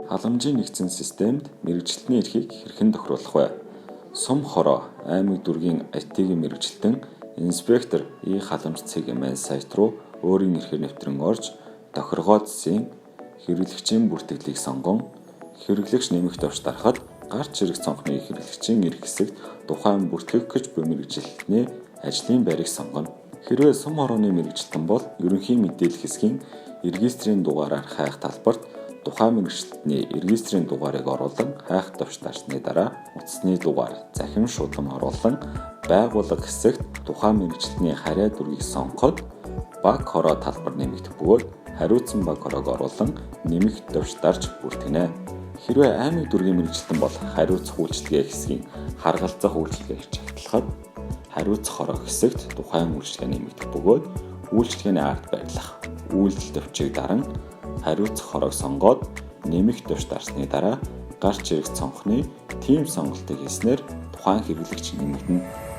Халамжийн нэгдсэн системд мэргэжилтний эрхийг хэрхэн тохируулах вэ? Сум хороо аймаг дүүргийн IT-ийн мэргэжилтэн инспектор e-халамж цэг mn сайт руу өөрийн эрхээр нэвтрэн орж тохиргоо зэсийн хэрэглэгчийн бүртгэлийг сонгон хэрэглэгч нэмэх товч дарахад гарч ирэх цонхны хэрэглэгчийн эрх хэсэгт тухайн бүртгэх гэж буй мэргэжилтний ажлын байрыг сонгоно. Хэрвээ сум хорооны мэргэжилтэн бол ерөнхий мэдээлэл хэсгийн регистрийн дугаараар хайх талбарт тухайн мэргэжилтний регистрийн дугаарыг оруулан хайх товч дарсны дараа утасны дугаар, захим шуудам оруулан байгууллага хэсэгт тухайн мэргэжилтний харьяа дүргийг сонгоход баг хороо талбар нэмэгдэх бөгөөд хариуцсан баг хороог оруулан нэмэх товч дарж бүртгэнэ. Хэрвээ аймаг дүүргийн мэргэжилтэн бол хариуцах үйлчилгээ хэсгийн харгалзах үйлчилгээ гэж чагтлахад хариуцах хороо хэсэгт тухайн үйлчилгээ нэмэгдэх бөгөөд үйлчилгээний ард байрлах үйлдэл товчийг даран хариуцах хороог сонгоод нэмэх товч дарсны дараа гарч ирэх цонхны тийм сонголтыг хийснээр тухайн хэрэглэгч нэмэгдэнэ.